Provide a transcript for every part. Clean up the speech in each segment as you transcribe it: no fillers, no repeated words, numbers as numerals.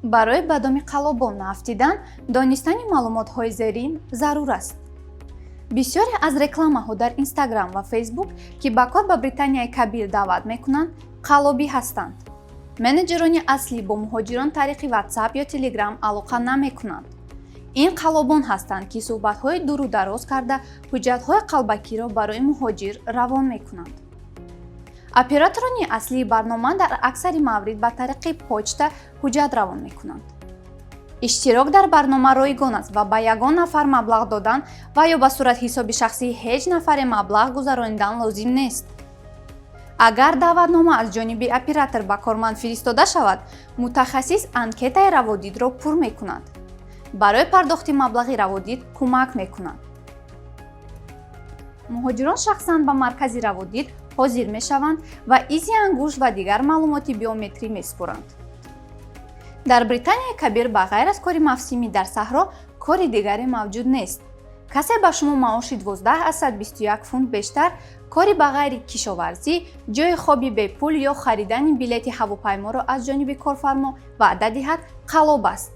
Барои ба доми қаллобон наафтидан, донистани маълумотҳои зерин зарур аст. Бисёре аз рекламаҳо дар Инстаграм ва Фейсбук, ки ба кор ба Британияи Кабир даъват мекунанд, қаллобӣ ҳастанд. Менеҷерони аслӣ бо муҳоҷирон тариқи Ватсап ё Телеграм алоқа намекунанд. Ин қаллобон ҳастанд, ки суҳбатҳои дуру дароз карда, ҳуҷҷатҳои қалбакиро барои муҳоҷир равон мекунанд. Операторони аслии барнома дар аксари маврид ба тариқи почта ҳуҷҷат равон мекунанд. Иштирок дар барнома ройгон аст ва ба ягон нафар маблағ додан ва ё ба суратҳисоби шахсии ҳеҷ нафаре маблағ гузаронидан лозим нест. Агар даъватнома аз ҷониби оператор ба корманд фиристода шавад, мутахассис анкетаи раводидро пур мекунад, барои пардохти маблағи раводид кӯмак мекунад. Муҳоҷирон шахсан ба маркази раводид ҳозир мешаванд ва изи ангушт ва дигар маълумоти биометрӣ месупоранд. Дар Британияи Кабир ба ғайр аз кори мавсимӣ дар саҳро кори дигаре мавҷуд нест. Касе ба шумо маоши 12,21 фунт бештар, кори ба ғайри кишоварзӣ, ҷойи хоби бепул ё харидани билети ҳавопайморо аз ҷониби корфармо ваъда диҳад, қаллоб аст.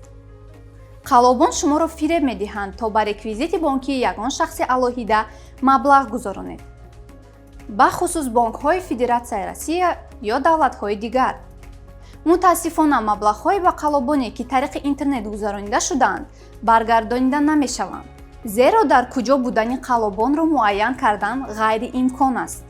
Қаллобон шуморо фиреб медиҳанд, то ба реквизити бонкии ягон шахси алоҳида маблағ гузоронед, бахусус бонкҳои Федератсияи Россия ё давлатҳои дигар. Мутаассифона, маблағҳои ба қаллобоне, ки тариқи интернет гузаронида шудаанд, баргардонида намешаванд, зеро дар куҷо будани қаллобонро муайян кардан ғайриимкон аст.